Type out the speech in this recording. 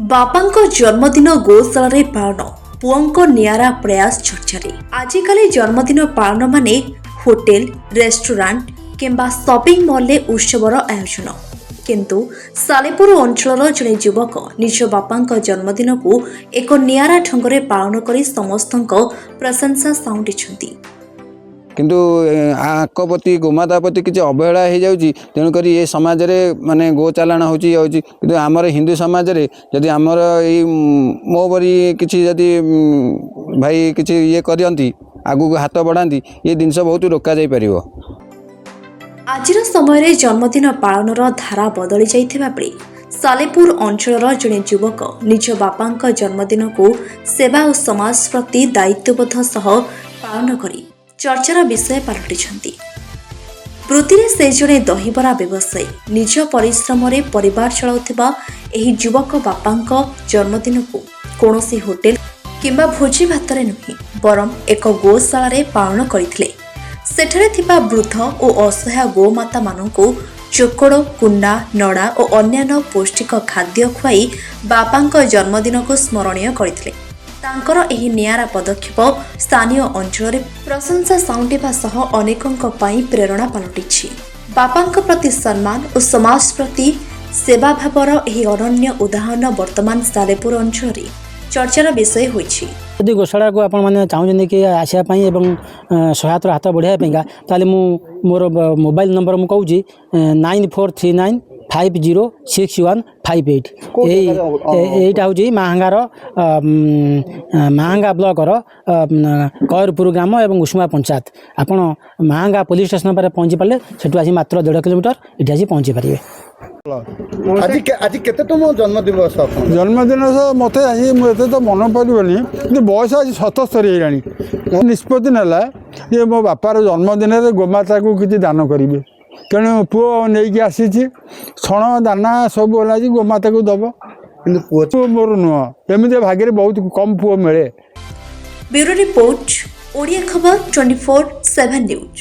ବାପାଙ୍କ ଜନ୍ମଦିନ ଗୋଶାଳାରେ ପାଳନ, ପୁଅଙ୍କ ନିଆରା ପ୍ରୟାସ ଚର୍ଚ୍ଚାରେ। ଆଜିକାଲି ଜନ୍ମଦିନ ପାଳନ ମାନେ ହୋଟେଲ, ରେଷ୍ଟୁରାଣ୍ଟ କିମ୍ବା ସପିଂ ମଲରେ ଉତ୍ସବର ଆୟୋଜନ। କିନ୍ତୁ ସାଲେପୁର ଅଞ୍ଚଳର ଜଣେ ଯୁବକ ନିଜ ବାପାଙ୍କ ଜନ୍ମଦିନକୁ ଏକ ନିଆରା ଢଙ୍ଗରେ ପାଳନ କରି ସମସ୍ତଙ୍କ ପ୍ରଶଂସା ସାଉଁଟିଛନ୍ତି। କିନ୍ତୁ ଆଙ୍କ ପ୍ରତି, ଗୋମାତା ପ୍ରତି କିଛି ଅବହେଳା ହେଇଯାଉଛି। ତେଣୁକରି ଏ ସମାଜରେ ମାନେ ଗୋ ଚାଲାଣ ହେଉଛି, ଇଏ ହେଉଛି। କିନ୍ତୁ ଆମର ହିନ୍ଦୁ ସମାଜରେ ଯଦି ଆମର ଏଇ ମୋ ପରି କିଛି ଯଦି ଭାଇ କିଛି ଇଏ କରନ୍ତି, ଆଗକୁ ହାତ ବଢ଼ାନ୍ତି, ଏ ଜିନିଷ ବହୁତ ରୋକାଯାଇପାରିବ। ଆଜିର ସମୟରେ ଜନ୍ମଦିନ ପାଳନର ଧାରା ବଦଳି ଯାଇଥିବା ବେଳେ ସାଲେପୁର ଅଞ୍ଚଳର ଜଣେ ଯୁବକ ନିଜ ବାପାଙ୍କ ଜନ୍ମଦିନକୁ ସେବା ଓ ସମାଜ ପ୍ରତି ଦାୟିତ୍ୱବୋଧ ସହ ପାଳନ କରି ଚର୍ଚ୍ଚାର ବିଷୟ ପାଲଟିଛନ୍ତି। ବୃତ୍ତିରେ ସେ ଜଣେ ଦହିବରା ବ୍ୟବସାୟୀ। ନିଜ ପରିଶ୍ରମରେ ପରିବାର ଚଳାଉଥିବା ଏହି ଯୁବକ ବାପାଙ୍କ ଜନ୍ମଦିନକୁ କୌଣସି ହୋଟେଲ କିମ୍ବା ଭୋଜି ଭାତରେ ନୁହେଁ, ବରଂ ଏକ ଗୋଶାଳାରେ ପାଳନ କରିଥିଲେ। ସେଠାରେ ଥିବା ବୃଦ୍ଧ ଓ ଅସହାୟ ଗୋମାତାମାନଙ୍କୁ ଚୋକଡ଼, କୁଣ୍ଡା, ନଡ଼ା ଓ ଅନ୍ୟାନ୍ୟ ପୌଷ୍ଟିକ ଖାଦ୍ୟ ଖୁଆଇ ବାପାଙ୍କ ଜନ୍ମଦିନକୁ ସ୍ମରଣୀୟ କରିଥିଲେ। ତାଙ୍କର ଏହି ନିଆରା ପଦକ୍ଷେପ ସ୍ଥାନୀୟ ଅଞ୍ଚଳରେ ପ୍ରଶଂସା ସାଉଁଟିବା ସହ ଅନେକଙ୍କ ପାଇଁ ପ୍ରେରଣା ପାଲଟିଛି। ବାପାଙ୍କ ପ୍ରତି ସମ୍ମାନ ଓ ସମାଜ ପ୍ରତି ସେବାଭାବର ଏହି ଅନନ୍ୟ ଉଦାହରଣ ବର୍ତ୍ତମାନ ସାଲେପୁର ଅଞ୍ଚଳରେ ଚର୍ଚ୍ଚାର ବିଷୟ ହୋଇଛି। ଯଦି ଗୋଶାଳାକୁ ଆପଣମାନେ ଚାହୁଁଛନ୍ତି କି ଆସିବା ପାଇଁ ଏବଂ ସହାୟତାର ହାତ ବଢ଼ାଇବା ପାଇଁକା, ତାହେଲେ ମୁଁ ମୋର ମୋବାଇଲ ନମ୍ବର ମୁଁ କହୁଛି, 9439506158। ଏଇଟା ହେଉଛି ମାହାଙ୍ଗାର ମାହାଙ୍ଗା ବ୍ଲକର କୟରପୁର ଗ୍ରାମ ଏବଂ ଉଷୁମା ପଞ୍ଚାୟତ। ଆପଣ ମାହାଙ୍ଗା ପୋଲିସ ଷ୍ଟେସନ ପାଖରେ ପହଞ୍ଚି ପାରିଲେ ସେଠୁ ଆସି ମାତ୍ର 1.5 କିଲୋମିଟର ଏଠି ଆସି ପହଞ୍ଚି ପାରିବେ। ଆଜି କେତେ ତମ ଜନ୍ମଦିବସ ଆପଣ? ଜନ୍ମଦିନ ତ ମୋତେ ଆଜି ମୁଁ ଏତେ ତ ମନେ ପଡ଼ିବନି, କିନ୍ତୁ ବୟସ ଆଜି 77 ହେଇଗଲାଣି। ମୁଁ ନିଷ୍ପତ୍ତି ନେଲା ଯେ ମୋ ବାପାର ଜନ୍ମଦିନରେ ଗୋମାତାକୁ କିଛି ଦାନ କରିବି। ତେଣୁ ପୁଅ ନେଇକି ଆସିଛି ଛଣ, ଦାନା ସବୁ ହେଲା, ଆଜି ଗୋମାତାକୁ ଦେବ। କିନ୍ତୁ ପୁଅ ପୁଅ ମୋର ନୁହଁ, ଏମିତି ଭାଗ୍ୟରେ ବହୁତ କମ୍ ପୁଅ ମିଳେ। ବ୍ୟୁରୋ ରିପୋର୍ଟ, ଓଡ଼ିଆ ଖବର 24/7 ନ୍ୟୁଜ୍।